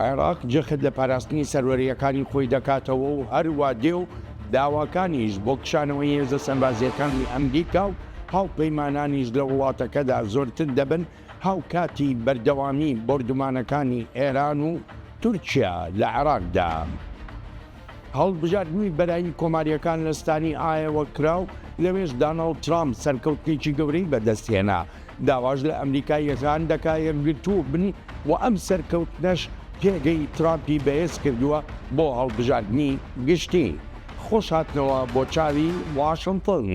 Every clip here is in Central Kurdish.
عێراق جەخت لە پاراستنی سەروەرییەکانی خۆی دەکاتەوە و هەروا دێ و داواکانیش بۆ کشانەوەی هێزە سەربازییەکانی ئەمریکا و هاوپەیمانانیش لە وڵاتەکەدا زۆرتر دەبن، هاوکاتی بەردەوامی بۆردومانەکانی ئێران و تورکیا لە عێراقدا. هەڵبژاردنی بەرایی کۆمارییەکان لە ستانی ئایەوە کرا و لەوێش داناڵد ترامپ سەرکەوتنێکی گەورەی بەدەستهێنا، داواش لە ئەمریکاییەکان دەکا یەکگرتوو بن و ئەم سەرکەوتنەش پێگەی ترامپی بەهێز کردووە بۆ هەڵبژاردنی گشتی. خۆش هاتنەوە بۆ چاوی واشنتن.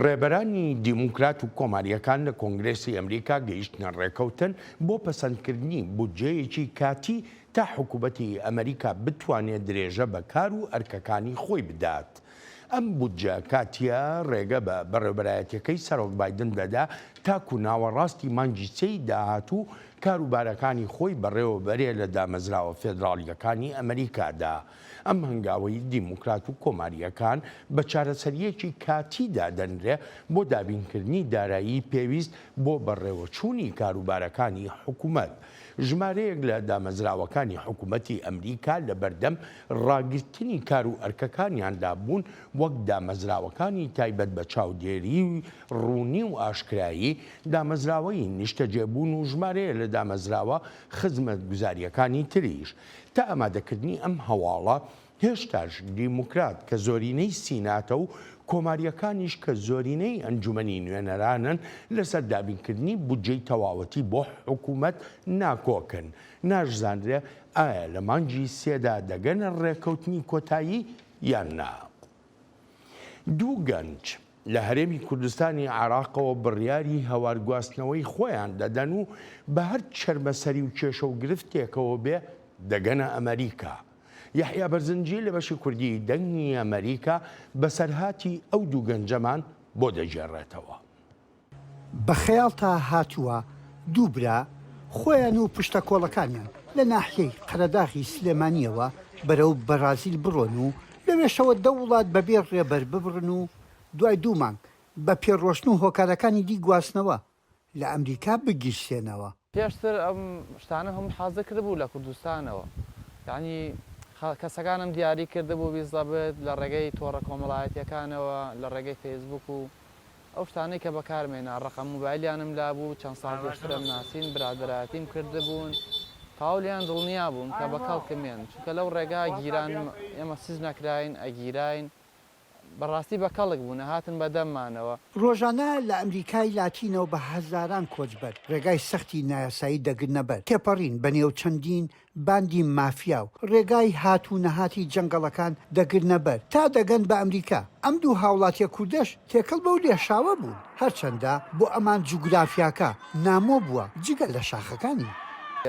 ڕێبەرانی دیموکرات و کۆمارییەکان لە کۆنگرێسی ئەمریکا گەیشتنە ڕێکەوتن بۆ پەسەندکردنی بودجەیەکی کاتی تا حکومەتی ئەمریکا بتوانێت درێژە بە کار و ئەرکەکانی خۆی بدات. ئەم بودجە کاتییە ڕێگە بە بەڕێوبەرایەتیەکەی سەرۆک بایدن دەدا تاکو ناوەڕاستی مانگی سێی داهاتوو کاروبارەکانی خۆی بەڕێوەبەرێ لە دامەزراوە فێدراڵییەکانی ئەمریکادا. ئەم هەنگاوەی دیموکرات و کۆمارییەکان بە چارەسەرییەکی کاتی دادەنرێ بۆ دابینکردنی دارایی پێویست بۆ بەڕێوەچوونی کاروبارەکانی حکومەت. ژمارەیەک لە دامەزراوەکانی حکومەتی ئەمریکا لەبەردەم ڕاگرتنی کار و ئەرکەکانیاندا بوون وەک دامەزراوەکانی تایبەت بە چاودێری ڕوونی و ئاشکرایی، دامەزراوەی نیشتەجێبوون و ژمارەیە لە دامەزراوە خزمەتگوزارییەکانی تریش. تا ئامادەکردنی ئەم هەواڵە، هێشتاش دیموکرات کە زۆرینەی سیناتە و کۆمارییەکانیش کە زۆرینەی ئەنجومەنی نوێنەرانن لەسەر دابینکردنی بودجەی تەواوەتی بۆ حکومەت ناکۆکن، ناشزانرێ ئایا لە مانگی سێدا دەگەنە ڕێکەوتنی کۆتایی یان نا. دوو گەنج لە هەرێمی کوردستانی عێراقەوە بڕیاری هەوارگواستنەوەی خۆیان دەدەن و بە هەر چەرمەسەری و کێشە و گرفتێکەوە بێ دەگەنە ئەمەریکا. یەحیا بەرزنجی لە بەشی کوردیی دەنگی ئەمەریکا بەسەرهاتی ئەو دوو گەنجەمان بۆ دەگێڕێتەوە. بە خەیاڵتا هاتووە دوو برا خۆیان و پشتەکۆڵەکانیان لە ناحیەی قەرەداغی سلێمانییەوە بەرەو بەرازیل بڕۆن و لەوێشەوە دە وڵات بەبێ ڕێبەر ببڕن و دوای دوو مانگ بە پێ ڕۆشتن و هۆکارەکانی دی گواستنەوە لە ئەمریکا بگیرسێنەوە. پێشتر ئەم شتانەم هەمووی حازر کردبوو لە کوردستانەوە یانی کەسەکانم دیاری کردبوو بیزەبت لە ڕێگەی تۆڕە کۆمەڵایەتیەکانەوە لە ڕێگەی فەیسبوک و ئەو شتانەی کە بەکارم هێنا ڕەقەم موبایلیانم لابوو چەند ساڵ پێشترم ناسین برادەرایەتیم کردبوون تەواو لێیان دڵنیا بووم کە بە کەڵکم یەن چونکە لەو ڕێگا گیران ئێمە سز نەکراین ئەگیراین بەڕاستی بە کەڵک بوون ئەهاتن بە دەممانەوە. ڕۆژانە لە ئەمریکای لاتینەوە بە هەزاران کۆچبەر ڕێگای سەختی نایاسایی دەگرنەبەر، تێپەڕین بەنێو چەندین باندی مافیا و ڕێگای هات و نەهاتی جەنگەڵەکان دەگرنەبەر تا دەگەن بە ئەمریکا، ئەم دوو هاوڵاتیە کوردەش تێکەڵ بەو لێشاوە بوون، هەرچەندە بۆ ئەمان جوگرافیاکە نامۆ بووە جگە لە شاخەکانی.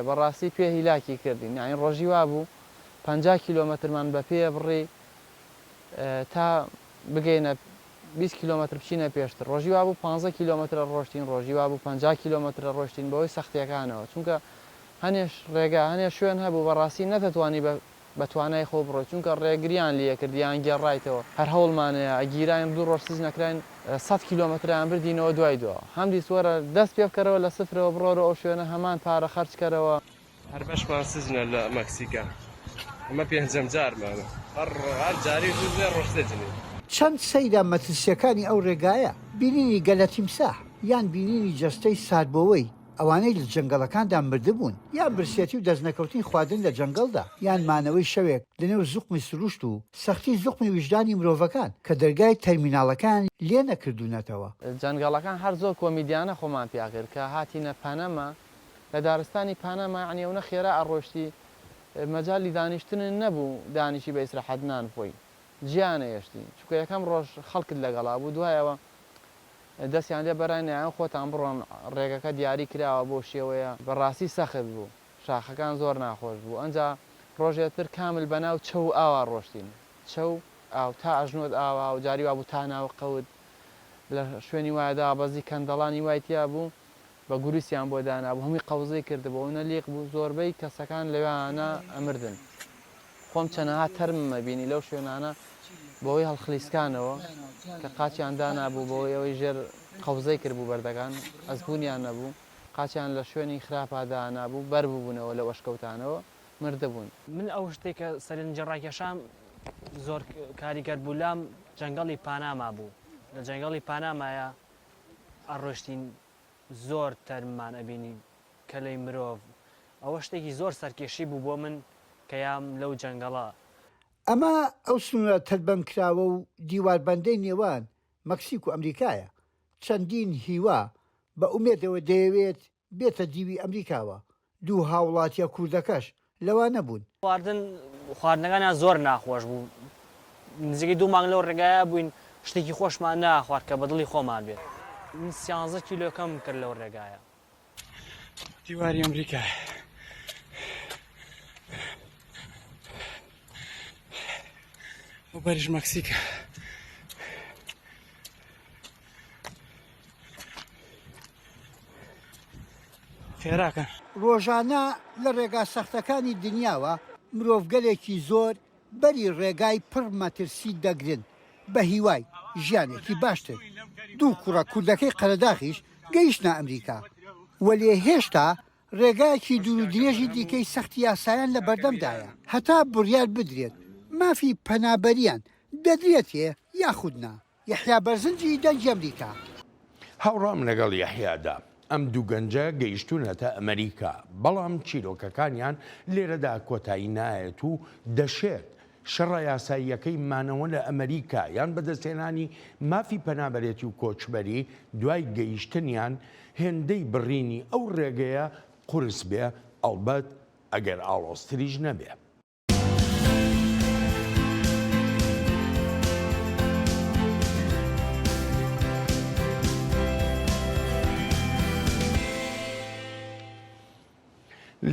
بەڕاستی پێ هیلاکی کردین یانی ڕۆژی وابوو 50 کیلۆمەترمان بە پێ بڕی تا بگەینە 20 کیلۆمەتر بچینە پێشتر ڕۆژی وابوو 15 کیلۆمەترە ڕۆشتین ڕۆژی وابوو 50 کیلۆمەترە ڕۆشتین بەهۆی سەختیەکانەوە چونکە هەنێ ڕێگا هەنێ شوێن هەبوو بەڕاستی نەتەتوانی بە بە توانای خۆو بڕۆی چونکە ڕێگریان لێکردی یان گێڕایتەوە هەر هەوڵمانەیە ئەگیراین دوو ڕۆژ سز نەکراین سەت کیلۆمەتران بردینەوە دوای دوا هەمدیس وەرە دەست پێ بکەرەوە لە سفرەوە بڕۆرە ئەو شوێنە هەمان پارە خەرج کەرەوە. هەر بەشمان سجنە لە مەکسیکا ئەمە پێنجەم جارمانە هەر هەر جارێک دوو سێ ڕۆژ سجنین. چەند سەیرە مەترسیەکانی ئەو ڕێگایە، بینینی گەلە تیمساح یان بینینی جەستەی ساردبۆوەی ئەوانەی لە جەنگەڵەکاندا مردبوون، یان برسێتی و دەستنەکەوتنی خواردن لە جەنگەڵدا، یان مانەوەی شەوێک لەنێو زوقمی سروشت و سەختی زوقمی ویژدانی مرۆڤەکان کە دەرگای تەرمیناڵەکەیان لێ نەکردوونەتەوە. جەنگەڵەکان هەر زۆر کۆمیدیانە خۆمان پیا کرد کە هاتینە پەنەما لە دارستانی پاناما یەعنی ئەونە خێرا ئەڕۆشتی مەجالی دانیشتنت نەبوو دانیشی بە ئیسراحەت نان بخۆی جیا نەیەشتی چونکە یەکەم ڕۆژ خەڵکت لەگەڵا بوو دوایەوە دەستیان لێ بەرای نایان خۆتان بڕۆن ڕێگەکە دیاری کراوە بەو شێوەیە بەڕاستی سەخت بوو. شاخەکان زۆر ناخۆش بوو ئەنجا ڕۆژێ تر کامل بەناو چەو و ئاوا ڕۆشتین چەو ئاو تا ئەژنۆت ئاوا و جاری وابوو تا ناو قەوت لە شوێنی وایە دابەزی کەندەڵانی وای تیا بوو بە گوریسیان بۆ دانابوو هەمووی قەوزەی کردبوو ئەونە لیق بوو زۆربەی کەسەکان لەویانە ئەمردن خۆم چەنەها تەرمم ئەبینی لەو شوێنانە بەهۆی هەڵخلیسکانەوە کە قاچیان دانابوو بەهۆی ئەوەی ژێر قەوزەی کردبوو بەردەکان ئەزبوونیان نەبوو قاچیان لە شوێنی خراپا دانابوو بەر ببوونەوە لەو ئەشکەوتانەوە مردبوون. من ئەو شتەی کە سەرنجی ڕاکێشام زۆر کاریگەر بوو لام جەنگەڵی پاناما بوو لە جەنگەڵی پانامایا ئەڕۆشتین زۆر تەرممان ئەبینی کەلەی مرۆڤ ئەوە شتێکی زۆر سەرکێشی بوو بۆ من کە یام لەو جەنگەڵە. ئەمە ئەو سنوورە تەلبەندکراوە و دیواربەندەی نێوان مەکسیک و ئەمریکایە، چەندین هیوا بە ئومێدەوە دەیەوێت بێتە دیوی ئەمریکاوە، دوو هاوڵاتیە کوردەکەش لەوانە بوون. خواردن خواردنەکانیان زۆر ناخۆش بوو نزیکەی دوو مانگ لەو ڕێگایە بووین شتێکی خۆشمان ناخوارد کە بە دڵی خۆمان بێت من سیانزە کیلۆ کەم کرد لەو ڕێگایە. دیواری ئەمریکایە. ئەو بەریش مەکسیکە. خێراکەن. ڕۆژانە لە ڕێگا سەختەکانی دنیاوە مرۆڤگەلێکی زۆر بەری ڕێگای پڕ مەترسی دەگرن بە هیوای ژیانێکی باشتر. دوو کوڕە کوردەکەی قەرەداغیش گەیشتنە ئەمریکا، وەلێ هێشتا ڕێگایەکی دوور و درێژی دیکەی سەختی یاسایان لە بەردەمدایە هەتا بڕیار بدرێت مافی پەنابەرییان دەدرێتێ یاخود نا. یەحیا بەرزنجی، دەنگی ئەمریکا. هاوڕام لەگەڵ یەحیادا، ئەم دوو گەنجە گەیشتوونەتە ئەمەریکا، بەڵام چیرۆکەکانیان لێرەدا کۆتایی نایەت و دەشێت شەڕە یاساییەکەی مانەوە لە ئەمەریکا یان بەدەستهێنانی مافی پەنابەرێتی و کۆچبەری دوای گەیشتنیان هێندەی بڕینی ئەو ڕێگەیە قورس بێ، ئەڵبەت ئەگەر ئاڵۆزتریش نەبێ.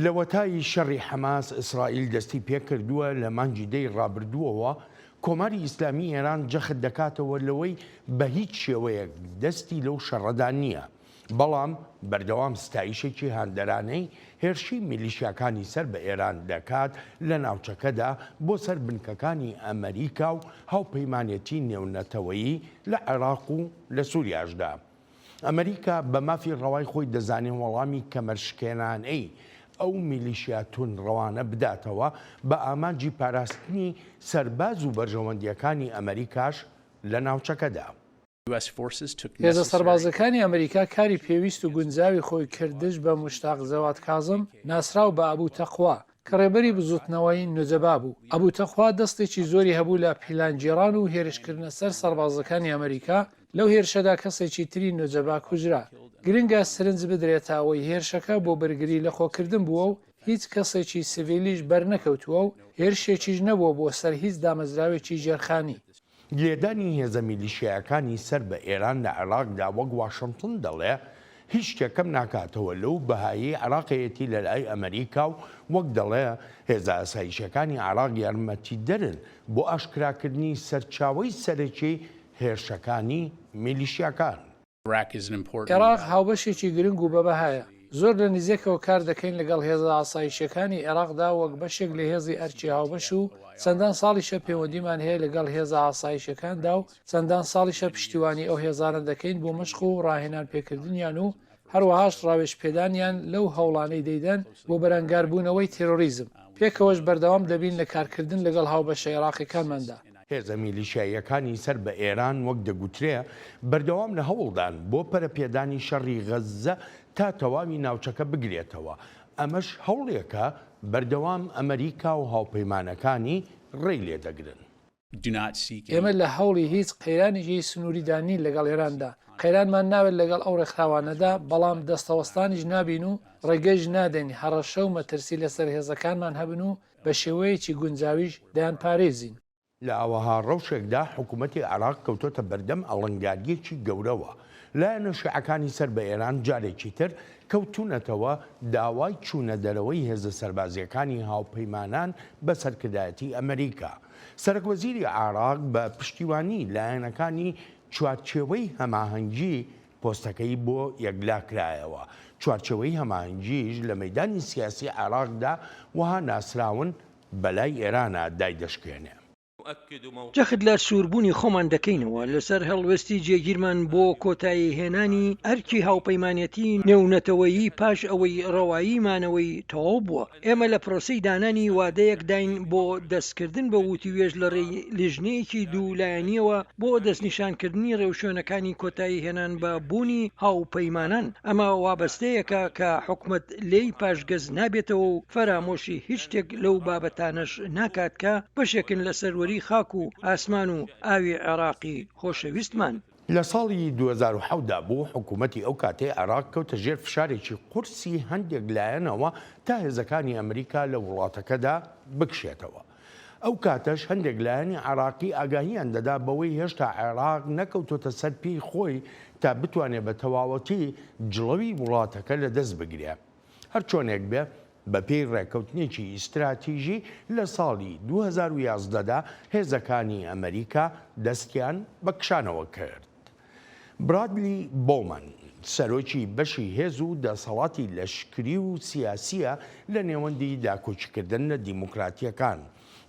لەوەتای شەڕی حەماس ئیسرائیل دەستی پێکردووە لە مانگی دەی ڕابردووەوە، کۆماری ئیسلامی ئێران جەخت دەکاتەوە لەوەی بە هیچ شێوەیەک دەستی لەو شەڕەدا نییە، بەڵام بەردەوام ستایشێکی هاندەرانەی هێرشی میلیشیاکانی سەر بە ئێران دەکات لە ناوچەکەدا بۆ سەر بنکەکانی ئەمەریکا و هاوپەیمانێتی نێونەتەوەیی لە عێراق و لە سوریاشدا. ئەمەریکا بە مافی ڕەوای خۆی دەزانێ وەڵامی کەمەرشکێنانەی ئەو میلیشیا توندڕەوانە بداتەوە بە ئامانجی پاراستنی سەرباز و بەرژەوەندییەکانی ئەمەریکاش لە ناوچەکەدا. هێزە سەربازیەکانی ئەمریکا کاری پێویست و گونجاوی خۆی کرد دژ بە موشتاق جەواد کازم ناسراو بە ئەبو تەقوا کە ڕێبەری بزوتنەوەی نوجەبا بوو. ئەبو تەقوا دەستێکی زۆری هەبوو لە پیلانگێڕان و هێرشکردنە سەر سەربازەکانی ئەمریکا، لەو هێرشەدا کەسێکی تری نوجەبا کوژرا. گرنگە سرنج بدرێتە ئەوەی هێرشەکە بۆ بەرگری لەخۆکردن بووە و هیچ کەسێکی سڤیلیش بەرنەکەوتووە و هێرشێکیش نەبووە بۆ سەر هیچ دامەزراوێکی ژێرخانی. لێدانی هێزە میلیشیایەکانی سەر بە ئێران لە عێراقدا وەک واشنتن دەڵێ هیچ شتێک کەم ناکاتەوە لەو بەهایەی عێراق هەیەتی لە لای ئەمەریکا و وەک دەڵێ هێزە ئاسایشیەکانی عێراق یارمەتیدەرن بۆ ئاشکراکردنی سەرچاوەی سەرەکی هێرشەکانی میلیشیاکان. عێراق هاوبەشێکی گرنگ و بەبەهایە. زۆر لە نزیکەوە کار دەکەین لەگەڵ هێزە ئاسایشییەکانی عێراقدا وەک بەشێک لە هێزی ئەرکی هاوبەش و چەندان ساڵیشە پەیوەندیمان هەیە لەگەڵ هێزە ئاسایشییەکاندا و چەندان ساڵیشە پشتیوانی ئەو هێزانە دەکەین بۆ مەشق و ڕاهێنان پێکردنیان و هەروەهاش ڕاوێژپێدانیان لەو هەوڵانەی دەیدەن بۆ بەرەنگاربوونەوەی تێرۆریزم. پێکەوەش بەردەوام دەبین لە کارکردن لەگەڵ هاوبەشە عێراقییەکانماندا. هێزە میلیشیاییەکانی سەر بە ئێران وەک دەگوترێ بەردەوام لە هەوڵدان بۆ پەرەپێدانی شەڕی غەززە تا تەواوی ناوچەکە بگرێتەوە، ئەمەش هەوڵێکە بەردەوام ئەمەریکا و هاوپەیمانەکانی ڕێی لێدەگرن. ئێمە لە هەوڵی هیچ قەیرانێکی سنووریدا نین لەگەڵ ئێراندا، قەیرانمان ناوێت لەگەڵ ئەو ڕێکخراوانەدا، بەڵام دەستەوەستانیش نابین و ڕێگەیش نادەین هەڕەشە و مەترسی لەسەر هێزەکانمان هەبن و بە شێوەیەکی گونجاویش دەیانپارێزین. لە ئاوەها ڕەوشێکدا حکوومەتی عێراق کەوتۆتە بەردەم ئاڵنگارییەکی گەورەوە. لایەنە شیعەکانی سەر بە ئێران جارێکی تر کەوتوونەتەوە داوای چوونە دەرەوەی هێزە سەربازییەکانی هاوپەیمانان بە سەرکردایەتی ئەمریکا. سەرەکوەزیری عێراق بە پشتیوانی لایەنەکانی چوارچێوەی هەماهەنگی پۆستەکەی بۆ یەکلاکرایەوە. چوارچێوەی هەماهەنگیش لە مەیدانی سیاسی عێراقدا وەها ناسراون بەلای ئێرانە دایدەشکێنێ. جەخت لە سووربوونی خۆمان دەکەینەوە لەسەر هەڵوێستی جێگیرمان بۆ کۆتاییهێنانی ئەرکی هاوپەیمانێتی نێونەتەوەیی پاش ئەوەی ڕەوایی مانەوەی تەواو بووە. ئێمە لە پرۆسەی دانانی وادەیەکداین بۆ دەستکردن بە وتووێژ لە ڕێی لیژنەیەکی دوولایەنییەوە بۆ دەستنیشانکردنی ڕێوشوێنەکانی کۆتاییهێنان بە بوونی هاوپەیمانان، ئەمە وابەستەیەکە کە حکومەت لێی پاشگەز نابێتەوە و فەرامۆشی هیچ شتێک لەو بابەتانەش ناکات کە بەشێکن لە سەروەری خاک و ئاسمان و ئاوی عێراقی خۆشەویستمان. لە ساڵی 2007 دا بوو حکوومەتی ئەو کاتەی عێراق کەوتە ژێر فشارێکی قورسی هەندێک لایەنەوە تا هێزەکانی ئەمریکا لە وڵاتەکەدا بکشێتەوە. ئەو کاتەش هەندێک لایەنی عێراقی ئاگاهیان دەدا بەوەی هێشتا عێراق نەکەوتۆتە سەر پێی خۆی تا بتوانێ بە تەواوەتی جڵەوی وڵاتەکە لە دەست بگرێ. هەرچۆنێک بێ بەپێی ڕێککەوتنێکی ئیستراتیژی لە ساڵی 2011 دا هێزەکانی ئەمریکا دەستیان بە کشانەوە کرد. برادلی بۆومەن، سەرۆکی بەشی هێز و دەسەڵاتی لەشکری و سیاسییە لە نێوەندی داکۆکیکردن لە دیموکراتییەکان.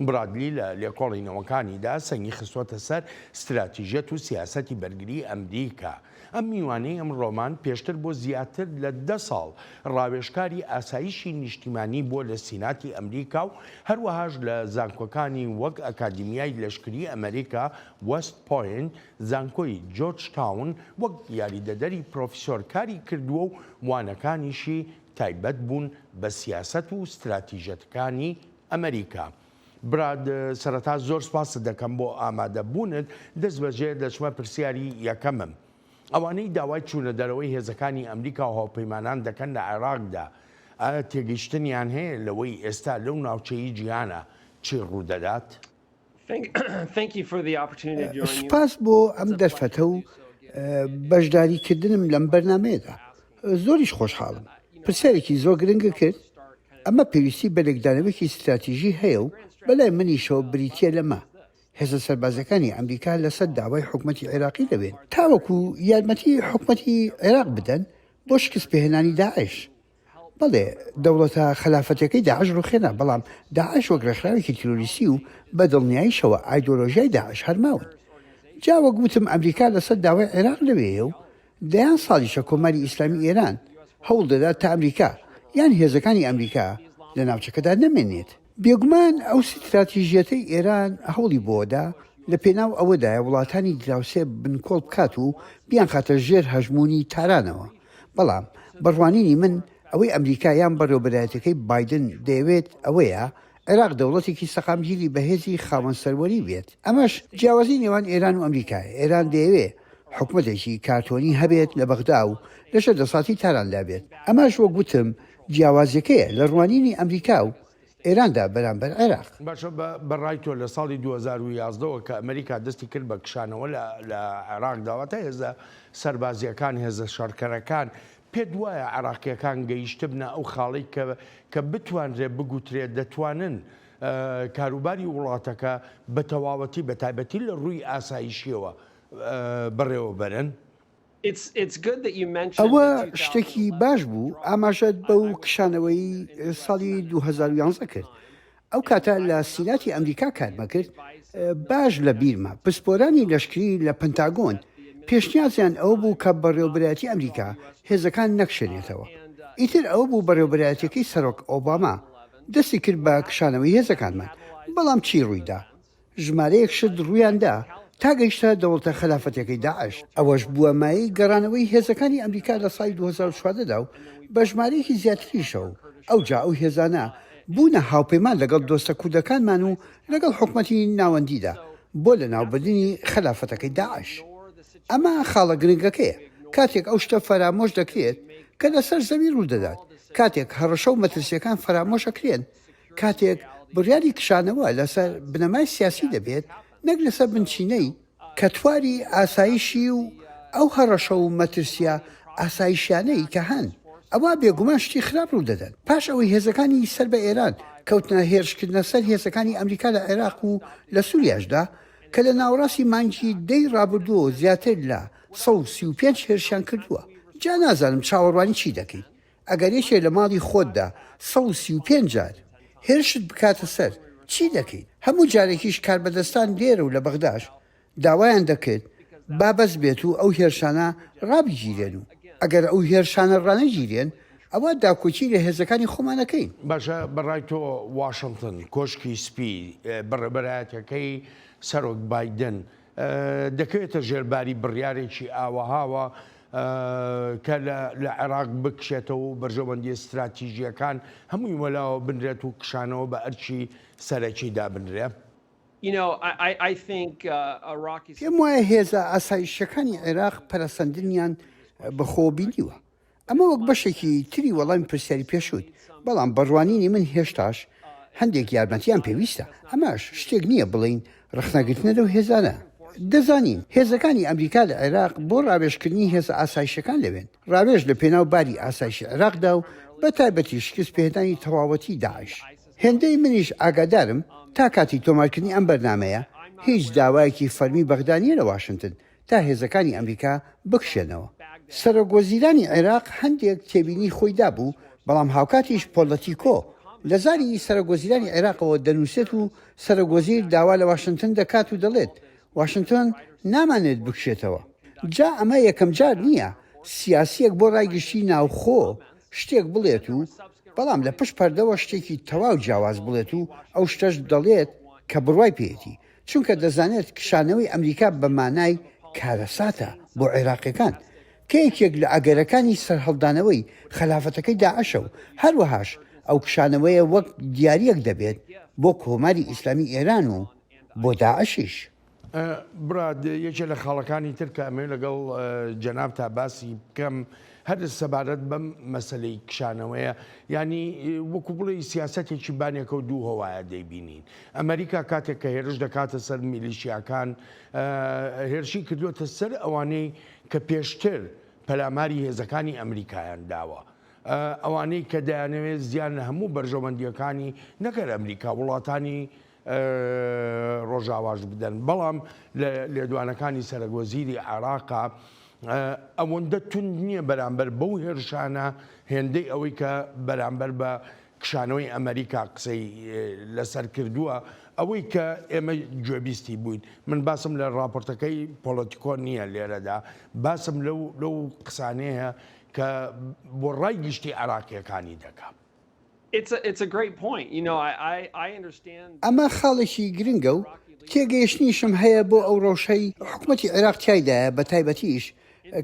برادلی لە لێکۆڵینەوەکانیدا سەنگی خستووەتە سەر ستراتیژیەت و سیاسەتی بەرگری ئەمریکا. ئەم میوانەی ئەمڕۆمان پێشتر بۆ زیاتر لە دە ساڵ ڕاوێژکاری ئاسایشی نیشتیمانی بووە لە سیناتی ئەمریکا و هەروەهاش لە زانکۆکانی وەک ئەکادیمیای لەشکری ئەمریکا، وێست پۆینت، زانکۆی جۆرج تاون وەک یاریدەدەری پرۆفیسۆر کاری کردووە و وانەکانیشی تایبەت بوون بە سیاسەت و ستراتیژەتەکانی ئەمریکا. براد، سەرەتا زۆر سوپاست دەکەم بۆ ئامادەبوونت، دەستبەجێ دەچمە پرسیاری یەکەمم. ئەوانەی داوای چوونەدەرەوەی هێزەکانی ئەمریکا و هاوپەیمانان دەکەن لە عێراقدا، ئایا تێگەیشتنیان هەیە لەوەی ئێستا لەو ناوچەی جیهانە چی ڕوودەدات؟ سوپاس بۆ ئەم دەرفەتە و بەشداریکردنم لەم بەرنامەیەدا. زۆریش خۆشحاڵم. پرسیارێکی زۆر گرنگت کرد. ئەمە پێویستی بە لێکدانەوەیەکی ستراتیژی هەیە و بەلای منیشەوە بریتییە لەمە، هێزە سەربازییەکانی ئەمریکا لەسەر داوای حکومەتی عێراقی لەوێن تاوەکو یارمەتی حکومەتی عێراق بدەن بۆ شکستپێهێنانی داعش. بەڵێ دەوڵەتە خەلافەتەکەی داعش ڕوخێنا، بەڵام داعش وەک ڕێکخراوێکی تیرۆریستی و بە دڵنیاییشەوە ئایدۆلۆژیای داعش هەر ماون. جا وەک وتم ئەمریکا لەسەر داوای عێراق لەوێیە و دەیان ساڵیشە کۆماری ئیسلامی ئێران هەوڵ دەدات تا ئەمریکا یان هێزەکانی ئەمریکا لە ناوچەکەدا نەمێنێت. بێگومان ئەو ستراتیژیەتەی ئێران هەوڵی بۆ دا لە پێناو ئەوەدایە وڵاتانی دراوسێ بنکۆڵ بکات و بیانخاتە ژێر هەژموونی تارانەوە. بەڵام بە ڕوانینی من ئەوەی ئەمریکا یان بەڕێوەبەرایەتیەکەی بایدن دەیەوێت ئەوەیە عێراق دەوڵەتێکی سەقامگیری بەهێزی خاوەن سەروەری بێت. ئەمەش جیاوازی نێوان ئێران و ئەمریکایە، ئێران دەیەوێ حکومەتێکی کارتۆنی هەبێت لە بەغدا و لەژێر دەسەڵاتی تاراندا بێت. ئەمەش وەک وتم جیاوازیەکەیە لە ڕوانینی ئەمریکا و ئێراندا بەرامبەر عێراق. باشە بە ڕای تۆ لە ساڵی 2011 ەوە کە ئەمریکا دەستی کرد بە کشانەوە لە لە عێراقدا واتە هێزە سەربازییەکان هێزە شەڕکەرەکان پێت وایە عێراقییەکان گەیشتبنە ئەو خاڵەی کە کە بتوانرێت بگوترێت دەتوانن کاروباری وڵاتەکە بە تەواوەتی بە تایبەتی لە ڕووی ئاسایشیەوە بەڕێوەبەرن؟ ئەوە شتێکی باش بوو ئاماژەت بەو کشانەوەی ساڵی 2011 کرد. ئەو کاتە لە سیناتی ئەمریکا کارمەکرد، باش لە بیرمە پسپۆرانی لەشکری لە پنتاگۆن پێشنیازیان ئەوە بوو کە بەڕێوەبەرایەتی ئەمریکا هێزەکان نەکشێنێتەوە. ئیتر ئەوە بوو بەڕێوەبەرایەتیەکەی سەرۆک ئۆباما دەستی کرد بە کشانەوەی هێزەکانمان. بەڵام چی ڕوویدا؟ ژمارەیەک شت ڕوویان دا تا گەیشتە دەوڵەتە خەلافەتیەکەی داعش، ئەوەش بووە مایەی گەڕانەوەی هێزەکانی ئەمریکا لە ساڵی 2014 دا و بە ژمارەیەکی زیاتریشەوە و ئەوجا ئەو هێزانە بوونە هاوپەیمان لەگەڵ دۆستە کوردەکانمان و لەگەڵ حکومەتی ناوەندیدا بۆ لەناوبردنی خەلافەتەکەی داعش. ئەمە خاڵە گرنگەکەیە، کاتێک ئەو شتە فەرامۆش دەکرێت کە لەسەر زەوی ڕوودەدات، کاتێک هەڕەشە و مەترسیەکان فەرامۆش ئەکرێن، کاتێک بڕیاری کشانەوە لەسەر بنەمای سیاسی دەبێت نەک لەسەر بنچینەی کەتواری ئاسایشی و ئەو هەڕەشە و مەترسییە ئاسایشیانەی کە هەن، ئەوا بێگومان شتی خراپ ڕوودەدەن. پاش ئەوەی هێزەکانی سەر بە ئێران کەوتنە هێرشکردنە سەر هێزەکانی ئەمریکا لە عێراق و لە سوریاشدا، کە لە ناوەڕاستی مانگی دەی ڕابردووەوە زیاتر لە 135 هێرشیان کردووە. جا نازانم چاوەڕوانی چی دەکەیت؟ ئەگەر یەکێک لە ماڵی خۆتدا 135 جار هێرشت بکاتە سەر، چی دەکەیت؟ هەموو جارێکیش کاربەدەستان لێرە و لە بەغداش داوایان دەکرد با بەس بێت و ئەو هێرشانە ڕابگیرێن و ئەگەر ئەو هێرشانە ڕانەگیرێن ئەوا داکۆکی لە هێزەکانی خۆمان ئەکەین. باشە بەڕای تۆ واشنتن، کۆشکی سپی، بەڕێوبەرایەتیەکەی سەرۆک بایدن دەکەوێتە ژێر باری بڕیارێکی ئاوەهاوە کە لە عێراق بکشێتەوە و بەرژەوەندیە ستراتیژیەکان هەمووی وەلاوە بنرێت و کشانەوە بە ئەرکی سەرەکی دابنرێ؟ پێم وایە هێزە ئاسایشیەکانی عێراق پەرەسەندنیان بەخۆوە بینیوە. ئەمە وەک بەشێکی تری وەڵامی پرسیاری پێشووت، بەڵام بە ڕوانینی من هێشتاش هەندێک یارمەتیان پێویستە. ئەمەش شتێک نییە بڵێین ڕەخنەگرتنە لەو هێزانە. دەزانین هێزەکانی ئەمریکا لە عێراق بۆ ڕاوێژکردنی هێزە ئاسایشیەکان لەوێن، ڕاوێژ لە پێناو باری ئاسایشی عێراقدا و بە تایبەتی شکست پێهێنانی تەواوەتی داعش. هێندەی منیش ئاگادارم تا کاتی تۆمارکردنی ئەم بەرنامەیە هیچ داوایەکی فەرمی بەغدا نییە لە واشنتن تا هێزەکانی ئەمریکا بکشێنەوە. سەرۆک وەزیرانی عێراق هەندێک تێبینی خۆی دابوو، بەڵام هاوکاتیش پۆلەتیکۆ لە زاری سەرۆک وەزیرانی عێراقەوە دەنووسێت و سەرۆک وەزیر داوا لە واشنتن دەکات و دەڵێت واشنتۆن نامانەوێت بکشێتەوە. جا ئەمە یەکەمجار نییە سیاسییەک بۆ ڕای گشتی ناوخۆ شتێک بڵێت و بەڵام لە پشت پەردەوە شتێکی تەواو جیاواز بڵێت و ئەو شتەش دەڵێت کە بڕوای پێیەتی، چونکە دەزانێت کشانەوەی ئەمریکا بە مانای کارەساتە بۆ عێراقیەکان کە یەکێک لە ئەگەرەکانی سەرهەڵدانەوەی خەلافەتەکەی داعشە و هەروەهاش ئەو کشانەوەیە وەک دیاریەک دەبێت بۆ کۆماری ئیسلامی ئێران و بۆ داعشیش. برا یەکێ لە خاڵەکانی تر کە ئەمەوێ لەگەڵ جەنابتا باسی بکەم هەر سەبارەت بەم مەسەلەی کشانەوەیە یانی وەکو بڵێی سیاسەتێکی بانێکە و دوو هەوایە دەیبینین ئەمریکا کاتێک کە هێرش دەکاتە سەر میلیشیاکان هێرشی کردووەتە سەر ئەوانەی کە پێشتر پەلاماری هێزەکانی ئەمریکایان داوە ئەوانەی کە دەیانەوێت زیان لە هەموو بەرژەوەندیەکانی نەکەر ئەمریکا وڵاتانی ڕۆژاواش بدەن، بەڵام لە لێدوانەکانی سەرەک وەزیری عێراقا ئەوەندە توند نییە بەرامبەر بەو هێرشانە هێندەی ئەوەی کە بەرامبەر بە کشانەوەی ئەمریکا قسەی لەسەر کردووە، ئەوەی کە ئێمە گوێبیستی بووین، من باسم لە ڕاپۆرتەکەی پۆڵەتیکۆ نییە لێرەدا، باسم لەو لەو قسانەیە کە بۆ ڕای گشتی عێراقییەکانی دەکا. ئەمە خاڵێکی گرنگە و تێگەیشتنیشم هەیە بۆ ئەو ڕەوشەی حکومەتی عێراق تیایدایە بەتایبەتیش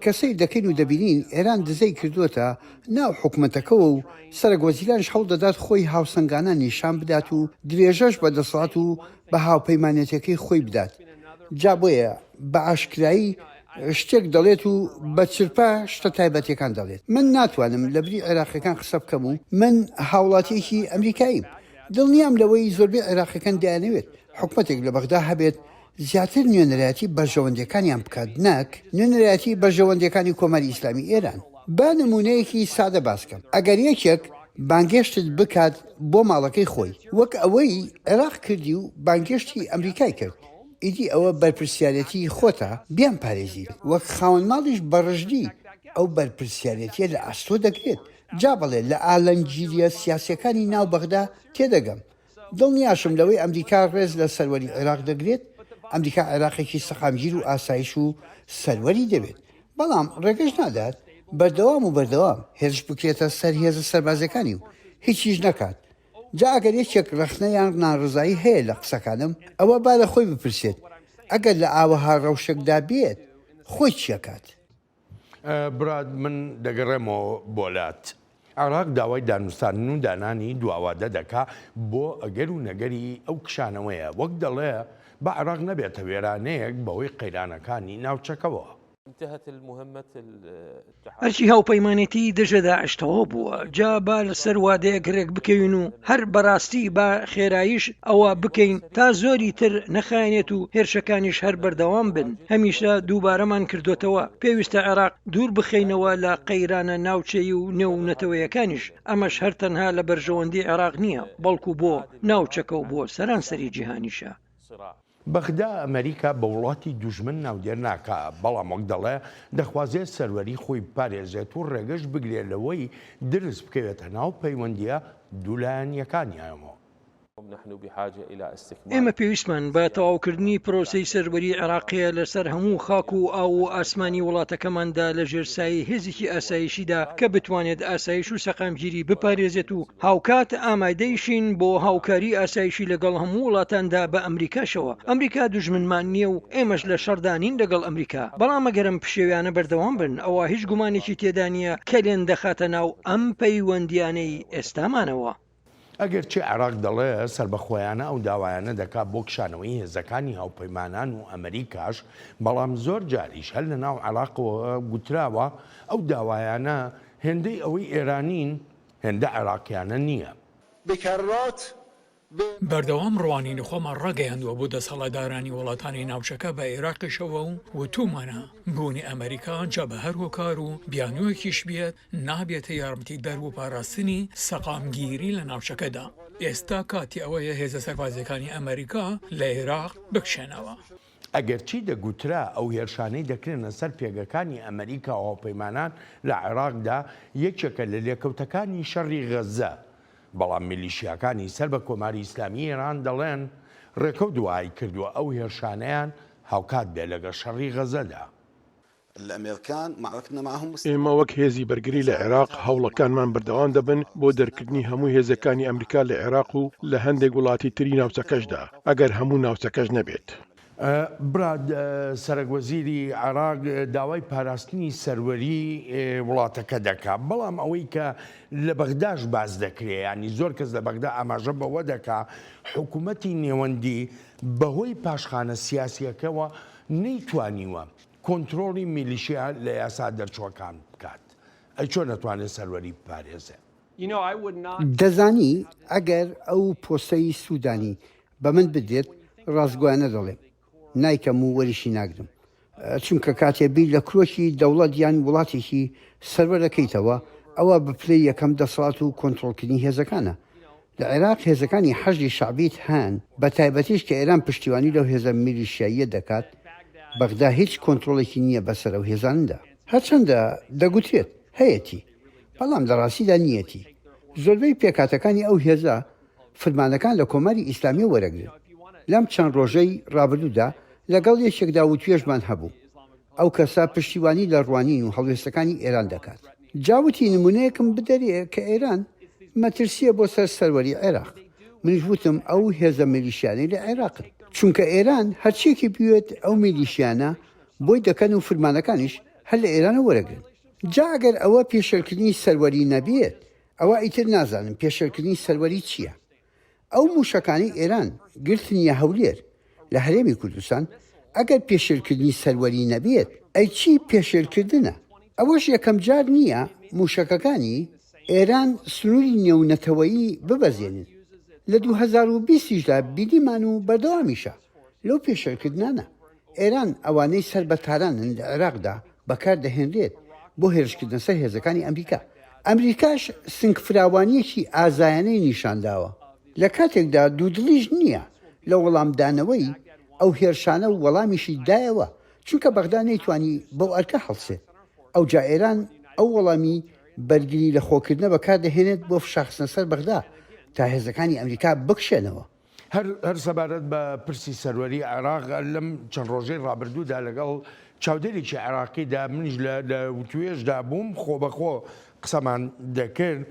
کە سەیر دەکەین و دەبینین ئێران دزەی کردووەتە ناو حکومەتەکەوە و سەرەک وەزیرانیش هەوڵدەدات خۆی هاوسەنگانە نیشان بدات و درێژەش بە دەسەڵات و بە هاوپەیمانێتیەکەی خۆی بدات جا بۆیە بە ئاشکرایی شتێک دەڵێت و بە چرپە شتە تایبەتیەکان دەڵێت. من ناتوانم لەبری عێراقیەکان قسە بکەم و من هاوڵاتیەکی ئەمریکاییم. دڵنیام لەوەی زۆربەی عێراقیەکان دەیانەوێت حکومەتێک لە بەغدا هەبێت زیاتر نوێنەرایەتی بەرژەوەندیەکانیان بکات نەک نوێنەرایەتی بەرژەوەندیەکانی کۆماری ئیسلامی ئێران. با نمونەیەکی سادە باس کەم. ئەگەر یەکێک بانگێشتت بکات بۆ ماڵەکەی خۆی وەک ئەوەی عێراق کردی و بانگێشتی ئەمریکای کرد، ئیدی ئەوە بەرپرسیارێتیی خۆتە بیانپارێزیت، وەک خاوەن ماڵیش بە ڕژدی ئەو بەرپرسیارێتییە لە ئەستۆ دەگرێت. جا بەڵێ لە ئالەنگیرییە سیاسییەکانی ناو بەغدا تێدەگەم. دڵنیاشم لەوەی ئەمریکا ڕێز لە سەروەری عێراق دەگرێت، ئەمریکا عێراقێکی سەقامگیر و ئاسایش و سەروەری دەوێت، بەڵام ڕێگەش نادات بەردەوام و بەردەوام هێرش بکرێتە سەر هێزە سەربازییەکانی و هیچیش نەکات. جا ئەگەر یەکێک ڕەخنە یان ناڕەزایی هەیە لە قسەکانم ئەوە با لە خۆی بپرسێت ئەگەر لە ئاوەها ڕەوشێکدا بێت خۆی چیەکات؟ براد من دەگەڕێمەوە بۆ لات. عێراق داوای دانوستاندن و دانانی دواوادە دەکا بۆ ئەگەر و نەگەری ئەو کشانەوەیە، وەک دەڵێ با عێراق نەبێتە وێرانەیەک بەهۆی قەیرانەکانی ناوچەکەوە. ئەرکی هاوپەیمانێتی دژە داعش تەواو بووە، جا با لەسەر وادەیەک رێک بکەوین و هەر بەراستی با خێراییش ئەوە بکەین تا زۆری تر نەخایەنێت و هێرشەکانیش هەر بەردەوام بن، هەمیشە دووبارەمان کردۆتەوە پێویستە عێراق دوور بخەینەوە لە قەیرانە ناوچەیی و نێونەتەوەیەکانیش، ئەمەش هەر تەنها لە بەرژەوەندی عێراق نییە، بەڵکو بۆ ناوچەکە و بۆ سەرانسەری جیهانیشە. بەغدا ئەمەریکا بە وڵاتی دوژمن ناودێر ناکا، بەڵام وەک دەڵێ دەخوازێت سەروەری خۆی بپارێزێت و ڕێگەش بگرێ لەوەی درز بکەوێتە ناو پەیوەندییە دوولایەنییەکانیانەوە. ئێمە پێویستمان بە تەواوکردنی پرۆسەی سەروەری عێراق هەیە لەسەر هەموو خاک و ئاو و ئاسمانی وڵاتەکەماندا لەژێر سایەی هێزێکی ئاسایشیدا کە بتوانێت ئاسایش و سەقامگیری بپارێزێت و هاوکات ئامادەیشین بۆ هاوکاری ئاسایشی لەگەڵ هەموو وڵاتاندا بە ئەمریکاشەوە. ئەمریکا دوژمنمان نییە و ئێمەش لە شەڕدا نین لەگەڵ ئەمریکا. بەڵام ئەگەر ئەم پشێویانە بەردەوام بن ئەوا هیچ گومانێکی تێدا نییە کەلێن دەخاتە ناو ئەم پەیوەندییانەی ئێستامانەوە. ئەگەرچی عێراق دەڵێ سەربەخۆیانە ئەو داوایانە دەکات بۆ کشانەوەی هێزەکانی هاوپەیمانان و ئەمریکاش، بەڵام زۆر جاریش هەر لەناو عێراقەوە گوتراوە ئەو داوایانە هێندەی ئەوەی ئێرانین هێندە عێراقیانە نییە. بەردەوام ڕوانینی خۆمان ڕاگەیاندووە بۆ دەسەڵاتدارانی وڵاتانی ناوچەکە بە ئێراقیشەوە و وتوومانە بوونی ئەمەریکا جا بە هەر هۆکار و بیانوویەکیش بێت نابێتە یارمەتیدەر بۆ پاراستنی سەقامگیری لە ناوچەکەدا. ئێستا کاتی ئەوەیە هێزە سەربازییەکانی ئەمەریکا لە ئێراق بکشێنەوە. ئەگەرچی دەگوترا ئەو هێرشانەی دەکرێنە سەر پێگەکانی ئەمەریکا و هاوپەیمانان لە عێراقدا یەکێکە لە لێکەوتەکانی شەڕی غەززە، بەڵام میلیشیاکانی سەر بە کۆماری ئیسلامیی ئێران دەڵێن ڕێکەوت وایکردووە ئەو هێرشانەیان هاوکات بێت لەگەڵ شەڕی غەززەدا. ئێمە وەک هێزی بەرگری لە عێراق هەوڵەکانمان بەردەوام دەبن بۆ دەرکردنی هەموو هێزەکانی ئەمریکا لە عێراق و لە هەندێک وڵاتی تری ناوچەکەشدا، ئەگەر هەموو ناوچەکەش نەبێت. براد، سەرەک وەزیری عێراق داوای پاراستنی سەروەری وڵاتەکە دەکا، بەڵام ئەوەی کە لە بەغداش باس دەکرێ، یانی زۆر کەس لە بەغدا ئاماژە بەوە دەکا حکوومەتی نێوەندی بەهۆی پاشخانە سیاسییەکەوە نەیتوانیوە کۆنترۆڵی میلیشیا لە یاسا دەرچووەکان بکات، ئەی چۆن ئەتوانێت سەروەری بپارێزێ؟ دەزانی ئەگەر ئەو پۆستەی سودانی بە من بدرێت ڕاستگۆیانە دەڵێم نایکەم و وەریشی ناگرم، چونکە کاتێ بیر لە کرۆکی دەوڵەت یان وڵاتێکی سەروەر دەکەیتەوە ئەوە بە پلەی یەکەم دەسەڵات و کۆنترۆڵکردنی هێزەکانە. لە عێراق هێزەکانی حەشدی شەعبیت هەن، بە تایبەتیش کە ئێران پشتیوانی لەو هێزە میلیشیاییە دەکات، بەغدا هیچ کۆنترۆڵێکی نییە بەسەر ئەو هێزانەدا. هەرچەندە دەگوترێت هەیەتی، بەڵام لە ڕاستیدا نییەتی. زۆربەی پێکهاتەکانی ئەو هێزە فرمانەکان لە کۆماری ئیسلامییە وەرەگرن. لەم چەند ڕۆژەی ڕابردوودا لەگەڵ یەکێکدا وتوێژمان هەبوو. ئەو کەسە پشتیوانی لە ڕوانین و هەڵوێستەکانی ئێران دەکات. جا وتی نمونەیەکم بدەرێ کە ئێران مەترسییە بۆ سەر سەروەری عێراق. منیش وتم ئەو هێزە میلیشیانەی لە عێراقن. چونکە ئێران هەرچییەکی بوێت ئەو میلیشیانە بۆی دەکەن و فرمانەکانیش هەر لە ئێرانەوە وەرەگرن. جا ئەگەر ئەوە پێشێلکردنی سەروەری نەبێت ئەوا ئیتر نازانم پێشێلکردنی سەروەری چییە. ئەو مووشەکانەی ئێران گرتنیە هەولێر لە هەرێمی کوردستان ئەگەر پێشێلکردنی سەروەری نەبێت ئەی چی پێشێلکردنە؟ ئەوەش یەکەم جار نییە مووشەکەکانی ئێران سنووری نێونەتەوەیی ببەزێنن لە 2020 یشدا بینیمان و بەردەوامیشە لەو پێشێلکردنانە. ئێران ئەوانەی سەر بە تارانن لە عێراقدا بەکار دەهێنرێت بۆ هێرشکردنە سەر هێزەکانی ئەمریکا. ئەمریکاش سنگفراوانییەکی ئازایانەی نیشانداوە، لە کاتێکدا دوودڵیش نییە لە وەڵامدانەوەی ئەو هێرشانە و وەڵامیشی دایەوە، چونکە بەغدا نەیتوانی بەو ئەرکە هەڵسێت، ئەوجا ئێران ئەو وەڵامی بەرگری لەخۆکردنە بەکاردەهێنێت بۆ فشارخستنە سەر بەغدا تا هێزەکانی ئەمریکا بکشێنەوە. هەر هەر سەبارەت بە پرسی سەروەری عێراق لەم چەند ڕۆژەی ڕابردوودا لەگەڵ چاودێرێکی عێراقیدا منیش لە لە وتوێژدا بووم خۆبەخۆ قسەمان دەکرد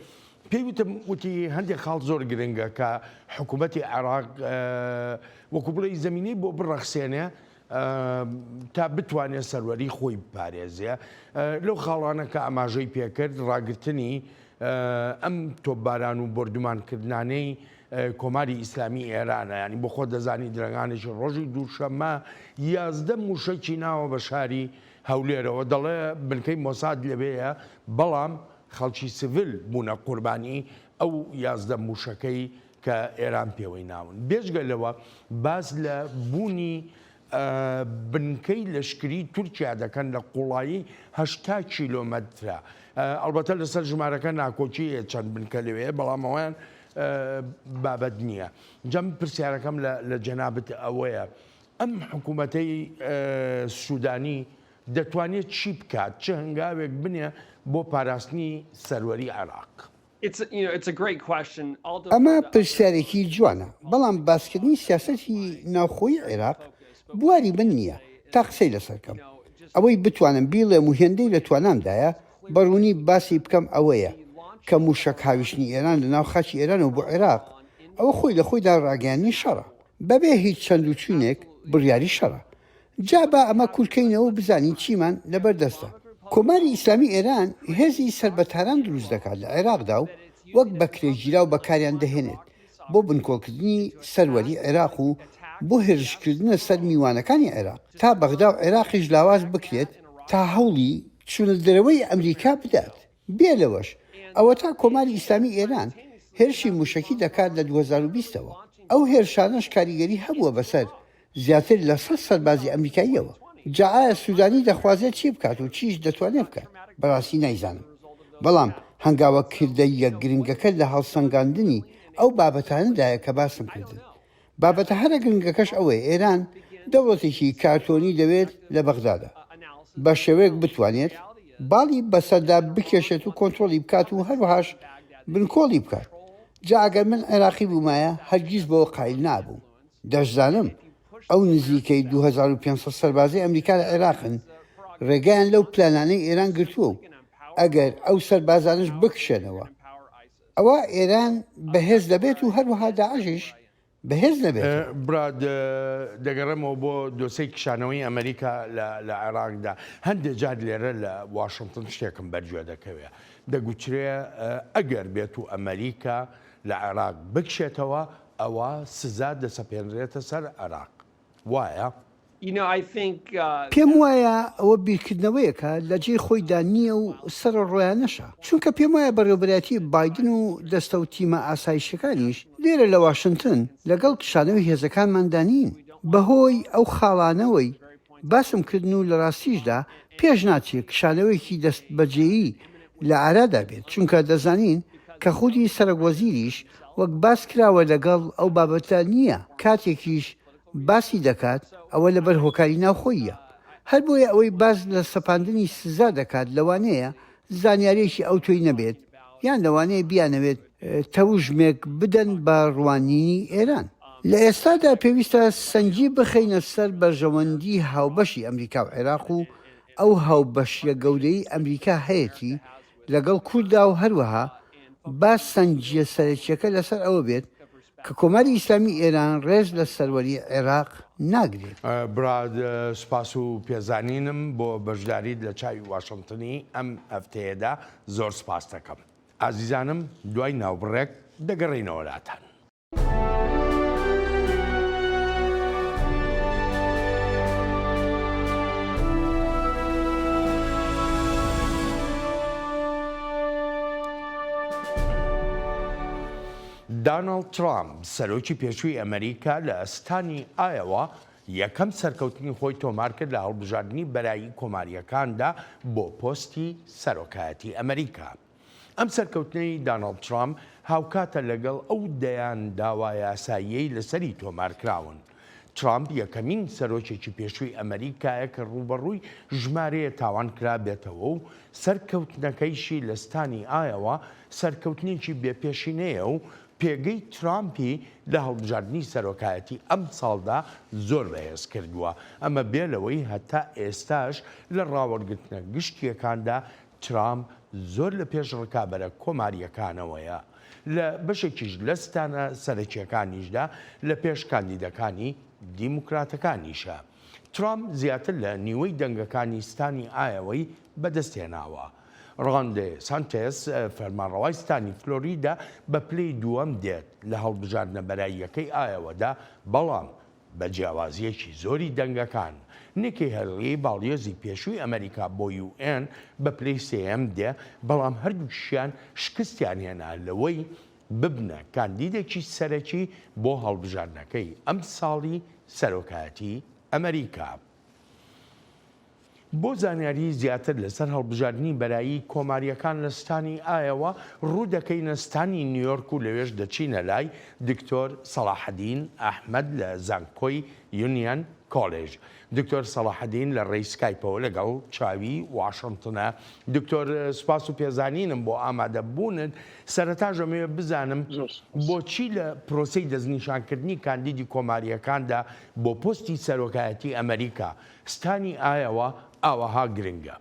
پێی وتم وتی هەندێک خاڵ زۆر گرنگە کە حکوومەتی عێراق وەکو بڵێی زمینەی بۆ بڕەخسێنێ تا بتوانێت سەروەری خۆی بپارێزێ. لەو خاڵانە کە ئاماژەی پێکرد ڕاگرتنی ئەم تۆپباران و بۆردومانکردنانەی کۆماری ئیسلامی ئێرانە ینی بۆ خۆ دەزانی درەنگانێکی ڕۆژی دووشەممە 11 مووشەکی ناوە بە شاری. هەولێرەوە دەڵێ بنکەی مۆساد لەوێیە بەڵام خەڵکی سڤیل بوونە قوربانی ئەو 11 موشەکەی کە ئێران پێوەی ناون. بێجگە لەوە باس لە بوونی بنکەی لەشکری تورکیا دەکەن لە قوڵایی 80 کیلۆمەترە. ئەڵبەتە لەسەر ژمارەکە ناکۆکی هەیە چەند بنکە لەوێ بەڵام ئەویان بابەت نییە. جا من پرسیارەکەم لە جەنابت ئەوەیە ئەم حکوومەتەی سوودانی دەتوانێت چی بکات، چ هەنگاوێک بنێ بۆ پاراستنی سەروەری عێراق؟ ئەمە پرسیارێکی جوانە، بەڵام باسکردنی سیاسەتی ناوخۆیی عێراق بواری من نییە تا قسەی لەسەر بکەم. ئەوەی بتوانم بیڵێم و هێندەی لە توانامدایە بە ڕوونی باسی بکەم ئەوەیە کە مووشەک هاویشتنی ئێران لە ناو خاکی ئێرانەوە بۆ عێراق ئەوە خۆی لە خۆیدا ڕاگەیاندنی شەڕە. بەبێ هیچ چەند و چوونێک بڕیاری شەڕە. جا با ئەمە کورتکەینەوە و بزانین چیمان لەبەر دەستە. کۆماری ئیسلامی ئێران هێزی سەر بە تاران دروست دەکات لە عێراقدا و وەک بەکرێگیراو بەکاریان دەهێنێت بۆ بنکۆڵکردنی سەروەری عێراق و بۆ هێرشکردنە سەر میوانەکانی عێراق تا بەغدا و عێراقیش لاواز بکرێت تا هەوڵی چوونە دەرەوەی ئەمریکا بدات. بێ لەوەش ئەوەتا کۆماری ئیسلامی ئێران هێرشی موشەکی دەکات لە 2020 ەوە، ئەو هێرشانەش کاریگەری هەبووە بەسەر زیاتر لە 100 سەربازی ئەمریکاییەوە. جا ئایا سودانی دەخوازێت چی بکات و چیش دەتوانێت بکات؟ بەڕاستی نایزانم. بەڵام هەنگاوە کردەییە گرنگەکە لە هەڵسەنگاندنی ئەو بابەتانەدایە کە باسم کردن. بابەتە هەرە گرنگەکەش ئەوەیە ئێران دەوڵەتێکی کارتۆنی دەوێت لە بەغدادا بە شێوەیەک بتوانێت باڵی بەسەردا بکێشێت و کۆنترۆڵی بکات و هەروەهاش بنکۆڵی بکات جا ئەگەر من عێراقی بوومایە هەرگیز بەوە قایل نابووم دەشزانم ئەو نزیکەی 2500 سەربازەی ئەمریکا لە عێراقن ڕێگایان لەو پلانانەی ئێران گرتووە و ئەگەر ئەو سەربازانەش بکشێنەوە ئەوا ئێران بەهێز دەبێت و هەروەها داعشیش بەهێز دەبێت. براد، دەگەڕێمەوە بۆ دۆسێی کشانەوەی ئەمریکا لە عێراقدا. هەندێ جار لێرە لە واشنتن شتێکم بەرگوێ دەکەوێ. دەگوترێ ئەگەر بێت و ئەمریکا لە عێراق بکشێتەوە، ئەوا سزا دەسەپێنرێتە سەر عێراق. وایە؟ پێم وایە ئەوە بیرکردنەوەیەکە لە جێی خۆیدا نییە و سەرەڕۆیانەشە، چونکە پێم وایە بەڕێوەبەرایەتی بایدن و دەستە و تیمە ئاسایشیەکانیش لێرە لە واشنتن لەگەڵ کشانەوەی هێزەکانماندا نین بەهۆی ئەو خاڵانەوەی باسم کردن و لە ڕاستیشدا پێش ناچێ کشانەوەیەکی دەستبەجێی لە ئارادا بێت چونکە دەزانین کە خودی سەرەک وەزیریش وەک باس کراوە لەگەڵ ئەو بابەتە نییە کاتێکیش باسی دەکات ئەوە لەبەر هۆکاری ناوخۆییە. هەر بۆیە ئەوەی باس لە سەپاندنی سزا دەکات لەوانەیە زانیارییەکی ئەوتۆی نەبێت یان لەوانەیە بیانەوێت تەوژمێک بدەن بە ڕوانینی ئێران. لە ئێستادا پێویستە سەنگی بخەینە سەر بەرژەوەندی هاوبەشی ئەمریکا و عێراق و ئەو هاوبەشییە گەورەی ئەمریکا هەیەتی لەگەڵ کورددا و هەروەها با سەنگییە سەرەکییەکە لەسەر ئەوە بێت کە کۆماری ئیسلامی ئێران ڕێز لە سەروەری عێراق ناگرێت. براد، سوپاس و پێزانینم بۆ بەشداریت لە چاوی واشنتنی ئەم هەفتەیەدا، زۆر سوپاست دەکەم. ئازیزانم دوای ناوبڕێک دەگەڕێینەوە لاتان. داناڵد ترامپ، سەرۆکی پێشووی ئەمەریکا لە ستانی ئایەوا یەکەم سەرکەوتنی خۆی تۆمارکرد لە هەڵبژاردنی بەرایی کۆمارییەکاندا بۆ پۆستی سەرۆکایەتی ئەمەریکا. ئەم سەرکەوتنەی داناڵد ترامپ هاوکاتە لەگەڵ ئەو دەیان داوا یاساییەی لەسەری تۆمارکراون. ترامپ یەکەمین سەرۆکێکی پێشووی ئەمەریکایە کە ڕووبەڕووی ژمارەیە تاوان کرابێتەوە و سەرکەوتنەکەیشی لە ستانی ئایەوا سەرکەوتنێکی بێ پێشینەیە و پێگەی ترامپی لە هەڵبژاردنی سەرۆکایەتی ئەمساڵدا زۆر بەهێز کردووە، ئەمە بێ لەوەی هەتا ئێستاش لە ڕاوەرگرتنە گشتییەکاندا ترامپ زۆر لە پێش ڕکابەرە کۆمارییەکانەوەیە، لە بەشێکیش لە ستانە سەرەکییەکانیشدا لە پێش کاندیدەکانی دیموکراتەکانیشە. ترامپ زیاتر لە نیوەی دەنگەکانی ستانی ئایەوەی بەدەستهێناوە. ڕۆن دێ سانتێس، فەرمانڕەوای ستانی فلۆریدا بە پلەی دووەم دێت لە هەڵبژاردنە بەراییەکەی ئایەوەدا، بەڵام. بە جیاوازییەکی زۆری دەنگەکان، نیکی هێلی باڵیۆزی پێشووی ئەمەریکا بۆ یو ئێن بە پلەی سێیەم دێ، بەڵام هەردووکیشیان شکستیان هێنا لەوەی ببنە کاندیدێکی سەرەکی بۆ هەڵبژاردنەکەی ئەمساڵی سەرۆکایەتی ئەمەریکا. بۆ زانیاری زیاتر لەسەر هەڵبژاردنی بەرایی کۆمارییەکان لە ستانی ئایەوە ڕوو دەکەینە ستانی نیویۆرک و لەوێش دەچینە لای دکتۆر سەڵاحەدین ئەحمەد لە زانکۆی یونیەن کۆلێژ. دکتۆر سەڵاحەدین لە ڕێی سکایپەوە لەگەڵ چاوی واشنتنە. دکتۆر سوپاس و پێزانینم بۆ ئامادە بوونت. سەرەتاش ئەمەوێ بزانم بۆچی لە پرۆسەی دەستنیشانکردنی کاندیدی کۆمارییەکاندا بۆ پۆستی سەرۆکایەتی ئەمەریکا ستانی ئایەوە ئاوەها گرنگە؟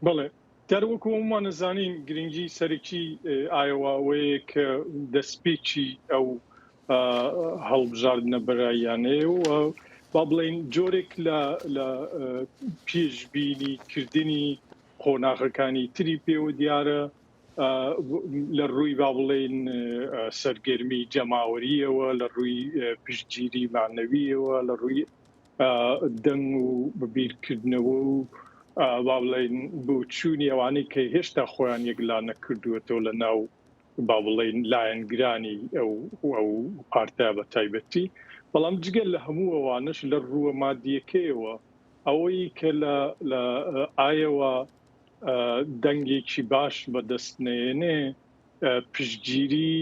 بەڵێ دیارە وەکو هەموومان ئەزانین گرنگی سەرەکی ئایەوە ئەوەیە کە دەستپێکی ئەو هەڵبژاردنە بەراییانەیە و با بڵێین جۆرێک لە لە پێشبینی کردنی قۆناغەکانی تری پێوە دیارە لە ڕووی با بڵێین سەرگەرمی جەماوەرییەوە، لە ڕووی پشتگیری مەعنەوییەوە، لە ڕووی دەنگ و بیرکردنەوە و با بڵێین بۆچوونی ئەوانەی کە هێشتا خۆیان یەکلا نەکردووەتەوە لە ناو با بڵێین لایەنگرانی ئەو ئەو پارتە بە تایبەتی. بەڵام جگە لە هەموو ئەوانەش لە ڕووە مادییەکەیەوە ئەوەی کە لە لە ئایەوە دەنگێکی باش بەدەست نەیەنێ پشتگیری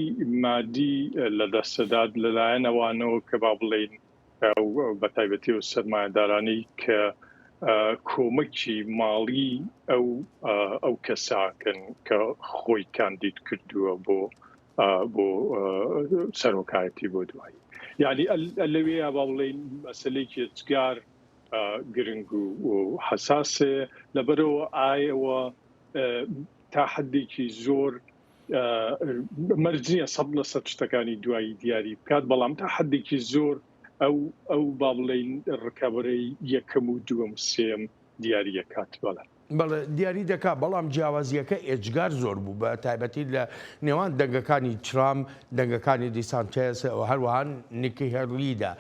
مادی لەدەستدەدات لەلایەن ئەوانەوە کە با بڵێین بە تایبەتی ئەو سەرمایەدارانەی کە کۆمەکی ماڵی ئەو ئەو کەساکەن کە خۆی کاندید کردووە بۆ بۆ سەرۆکایەتی بۆ دوایی یعنی لەوێ با بڵێین مەسلەیەکی ئێجگار گرنگ و حەساسێ لەبەرەوە ئایەوە تا حدێکی زۆر مەرج نییە سە لە سە شتەکانی دوایی دیاری بکات بەڵام تا حدێکی زۆر ئەو ئەو با بڵێین ڕکابەرەی یەکەم و دووەم سێم دیاریەکات بەڵێ. بەڵێ دیاری دەکا، بەڵام جیاوازییەکە ئێجگار زۆر بوو، بە تایبەتی لە نێوان دەنگەکانی ترامپ، دەنگەکانی دیسانتێس و هەروەها نیکی هێڵیدا.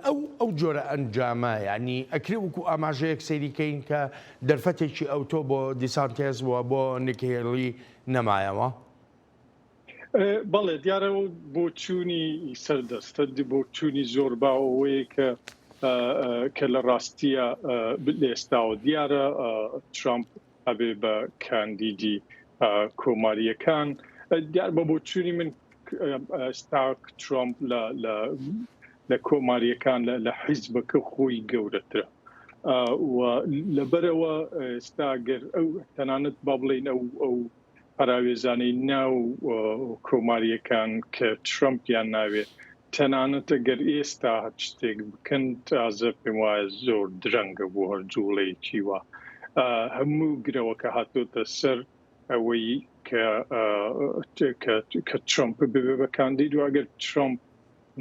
ئەو ئەو جۆرە ئەنجامە یانی ئەکرێ وەکوو ئاماژەیەک سەیری کەین کە دەرفەتێکی ئەوتۆ بۆ دیسانتێس و بۆ نیکی هێڵی نەمایەوە؟ بەڵێ دیارە ئەو بۆچوونی سەردەستە بۆچوونی زۆر باو ئەوەیە کە کە لە ڕاستیە لە ئێستاوە دیارە ترامپ ئەبێ بە کاندیدی کۆمارییەکان دیار بە بۆچوونی من ئێستا ترامپ لە لە لە کۆمارییەکان لە حیزبەکە خۆی گەورەترە و لەبەرەوە ئێستا گەر ئەو تەنانەت با بڵێین ئەو ئەو پەراوێزانەی ناو کۆمارییەکان کە ترەمپیان ناوێ، تەنانەت ئەگەر ئێستا هەر شتێک بکەن تازە پێم وایە زۆر درەنگە بۆ هەر جووڵەیەکی وا. هەموو گرەوەکە هاتۆتە سەر ئەوەی کە کە ترەمپ ببێ بە کاندید و ئەگەر ترەمپ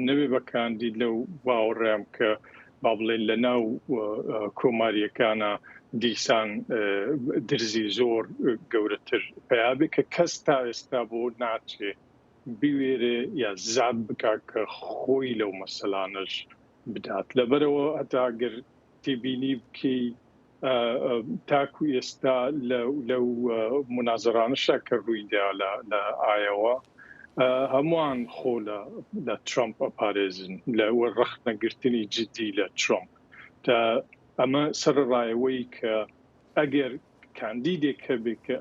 نەبێ بە کاندید لەو باوەڕەم کە با بڵێن لە ناو کۆماریەکانە دیسان درزی زۆر گەورەتر پیا بێ کە کەس تا ئێستا بۆ ناچێ بوێرێ یا زیاد بکا کە خۆی لەو مەسەلانەش بدات لەبەرەوە هەتا گەر تێبینی بکەی تاکو ئێستا لەو مونازەرانەشا کە ڕوویدا لە ئایەوە هەمووان خۆ لە ترامپ ئەپارێزن لە ڕەخنەگرتنی جدی لە ترامپ تا ئەمە سەرڕایەوەی کە ئەگەر کاندیدێک هەبێ کە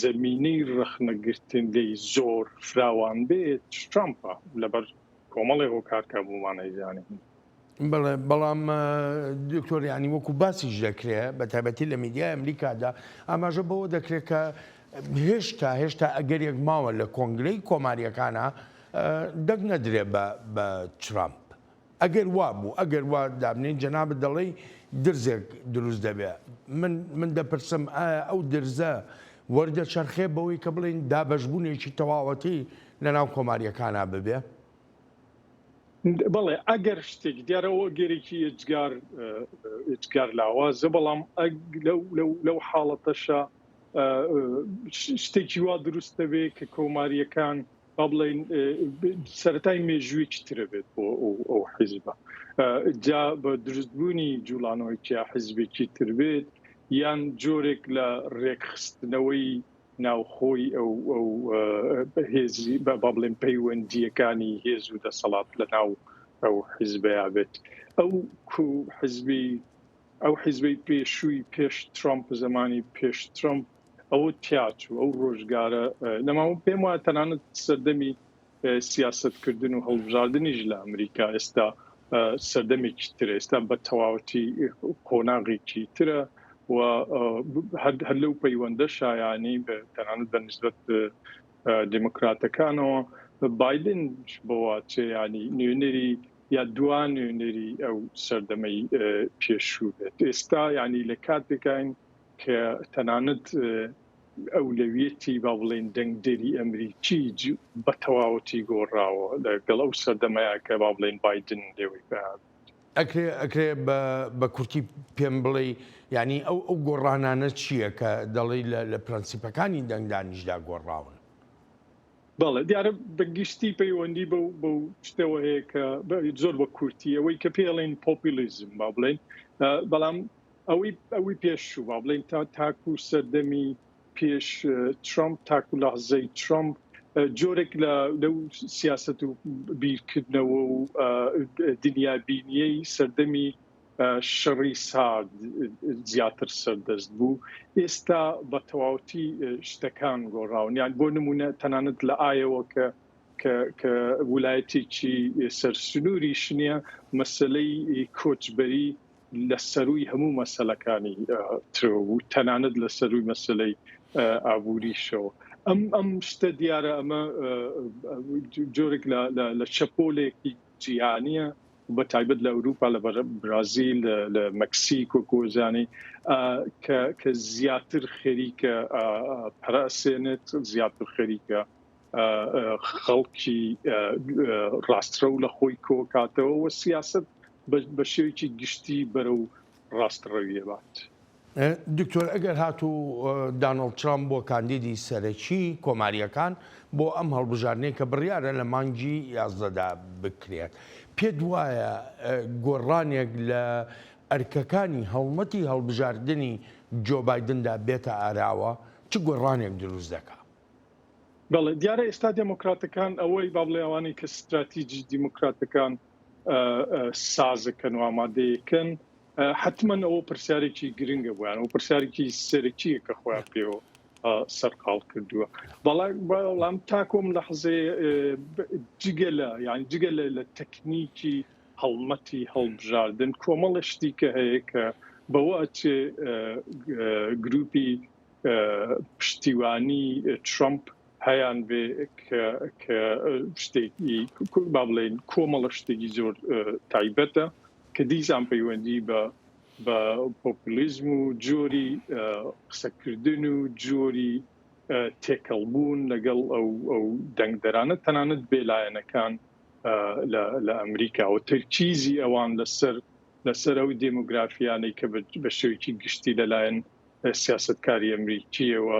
زەمینەی ڕەخنەگرتن لێی زۆر فراوان بێت ترامپە لەبەر کۆمەڵێ هۆکار کە هەموومان ئەیزانین. بەڵێ بەڵام دکتۆر یانی وەکو باسیش دەکرێ بە تایبەتی لە میدیای ئەمریکادا ئاماژە بەوە دەکرێت کە هێشتا هێشتا ئەگەرێک ماوە لە کۆنگرەی کۆماریەکانە دەنگ نەدرێ بە بە ترامپ ئەگەر وا بوو ئەگەر وا دابنین جەنابت دەڵێی درزێک دروست دەبێ من من دەپرسم ئایا ئەو درزە وەردەچەرخێ بەوەی کە بڵێین دابەشبوونێکی تەواوەتی لەناو کۆماریەکانا ببێ؟ بەڵێ ئەگەر شتێک دیارە ئەو ئەگەرێکی ئێجگار ئێجگار لاوازە بەڵام لەو حاڵەتەشە شتێکی وا دروست دەبێت کە کۆماریەکان با با بڵێین سەرەتای مێژوویەکی ترە بێت بۆ ئەو حیزبە جا بە دروستبوونی جوڵانەوەیەکی حیزبێکی تر بێت یان جۆرێک لە ڕێکخستنەوەی ناوخۆی ئەو ئەو هێزی با بڵێن پەیوەندییەکانی هێز و دەسەڵات لە ناو ئەو حیزبەیا بێت ئەو کو حیزبی ئەو حیزبەی پێشووی پێش ترامپ زمانی پێش ترامپ ئەوە تیاچوو ئەو ڕۆژگارە نەما و پێم وایە تەنانەت سەردەمی سیاسەتکردن و هەڵبژاردنیش لە ئەمریکا ئێستا سەردەمێکی ترە ئێستا بە تەواوەتی قۆناغێکی ترە و هەر لەو پەیوەندە شایانی تەنانەت بە نسبەت دێموکراتەکانەوە بایدن بەوە چێ ینی نوێنەری یا دوا نوێنەری ئەو سەردەمەی پێشوو بێت ئێستا ینی لە کاتێکین کە تەنانەت ئەولەویەتی با بڵێین دەنگدەری ئەمریکی بە تەواوەتی گۆڕاوە لەگەڵ ئەو سەردەمەیا کە با بڵێین بایدن لێوەی پەیا بێت. ئەکرێ ئەکرێ بە بە کورتی پێم بڵێی یانی ئەو ئەو گۆڕانانە چییە کە دەڵێی لە لە پرەنسیپەکانی دەنگدانیشدا گۆڕاون؟ بەڵێ دیارە بە گشتی پەیوەندی بەو بەو شتەوە هەیە کە زۆر بە کورتی ئەوەی کە پێی ئەڵێن پۆپیلیزم با بڵێین بەڵام ئەوەی ئەوەی پێشوو با بڵێین تا تاکو سەردەمی پێش ترامپ تاکو لەحزەی ترامپ جۆرێک لە لەو سیاست و بیرکردنەوە و دنیابینیەی سەردەمی شەڕی سارد زیاتر سەردەست بوو ئێستا بە تەواوەتی شتەکان گۆڕاون یان بۆ نمونە تەنانەت لە ئایەوە کە کە کە ولایەتێکی سەر سنووریش نییە مەسلەی کۆچبەری لە سەرووی هەموو مەسەلەکانی ترەوە بوو، تەنانەت لە سەرووی مەسەلەی ئابووریشەوە. ئەم ئەم شتە دیارە ئەمە جۆرێک لە شەپۆلێکی جیهانییە بە تایبەت لە ئەوروپا لە برازیل لە مەکسیک وەکو ئەزانی کە کە زیاتر خەریکە پەرە ئەسێنێت زیاتر خەریکە خەڵکی ڕاستڕەو لە خۆی کۆکاتەوە و سیاسەت بە شێوەیەکی گشتی بەرەو ڕاستڕەوی ئەبات. دکتۆر ئەگەر هاتوو دانۆڵد ترامپ بۆ کاندیدی سەرەکی کۆمارییەکان بۆ ئەم هەڵبژاردنەی کە بڕیارە لە مانگی یازدەدا بکرێت، پێت وایە گۆڕانێک لە ئەرکەکانی هەڵمەتی هەڵبژاردنی جۆ بایدندا بێتە ئاراوە؟ چ گۆڕانێک دروست دەکا؟ بەڵێ دیارە ئێستا دێمۆکراتەکان ئەوەی با بڵێ ئەوانەی کە ستراتیجی دیموکراتەکان سازەکەن و ئامادەیەکەن حتمما ئەوە پرسیارێکی گرنگە بۆیان و پرسیارێکی سەرەکیە کە خۆیان پێوە سەرقاڵ کردووە بەڵام تاکۆم لە حزێ جگە لە یان جگە لە لە تەکنیکی هەڵمەتی هەڵبژاردن کۆمەڵە شتی کە هەیە کە بەوە ئەچێ گروپی پشتیوانی ترەمپ هەیان بێ کە شتێکی با بڵێین کۆمەڵە شتێکی زۆر تایبەتە کە دیسان پەیوەندی بە بە پۆپولیزم و جۆری قسەکردن و جۆری تێکەڵبوون لەگەڵ ئەو ئەو دەنگدەرانە تەنانەت بێلایەنەکان لە ئەمریکا و تەرکیزی ئەوان لەسەر لەسەر ئەو دێمۆگرافیانەی کە بە شێوەیەکی گشتی لەلایەن سیاسەتکاری ئەمریکییەوە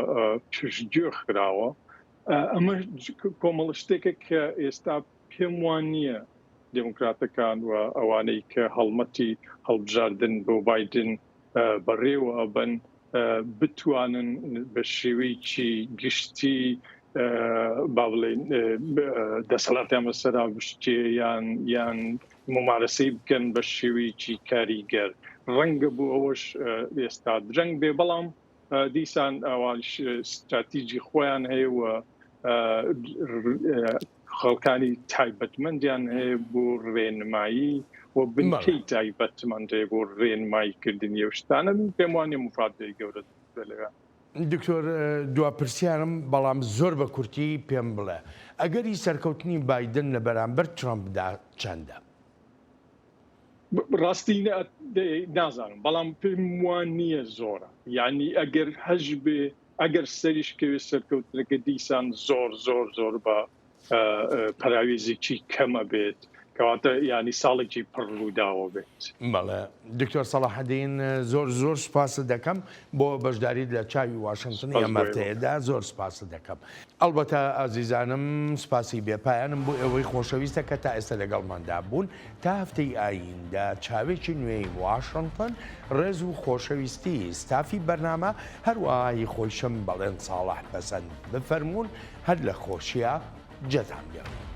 پشتگوێ خراوە. ئەمە کۆمەڵە شتێکە کە ئێستا پێم وان نییە دێموکراتەکان و ئەوانەی کە هەڵمەتی هەڵبژاردن بۆ بایدن بەڕێوە ئەبەن بتوانن بە شێوەیەکی گشتی با بڵێین دەسەڵاتیان بەسەرا بشکێ یان یان مومارەسەی بکەن بە شێوەیەکی کاریگەر ڕەنگە بۆ ئەوەش ئێستا درەنگ بێ بەڵام دیسان ئەوانش ستراتیجی خۆیان هەیە و خەڵکانی تایبەتمەندیان هەیە بۆ ڕێنمایی و بنکەی تایبەتمەند هەیە بۆ ڕێنماییکردنی ئەو شتانە من پێم وانیە موفاجەی گەورە دروست بێ لەوێ. دکتۆر دوا پرسیارم بەڵام زۆر بە کورتی پێم بڵێ ئەگەری سەرکەوتنی بایدن لە بەرامبەر ترەمپدا چەندە؟ ڕاستی نازانم بەڵام پێم وان نییە زۆرە یعنی ئەگەر هەش بێ ئەگەر سەریش کەوێ سەرکەوتنەکە دیسان زۆر زۆر زۆر بە پەراوێزێکی کەمە بێت. کەواتە یانی ساڵێکی پڕ ڕووداوە بێت. بەڵێ دکتۆر سەڵاحەدین زۆر زۆر سوپاست دەکەم بۆ بەشداریت لە چاوی واشنتنی سپاس ئەم بۆ ئێوە. هەفتەیەدا زۆر سوپاست دەکەم. ئەڵبەتە ئازیزانم سوپاسی بێ پایانم بۆ ئێوەی خۆشەویستە کە تا ئێستا لەگەڵماندا بوون تا هەفتەی ئایندە چاوێکی نوێی واشنتن ڕێز و خۆشەویستی ستافی بەرنامە هەروەها هی خۆیشم بەڵێن ساڵح پەسەند بفەرموون هەر لە خۆشیا جێتان بێڵین.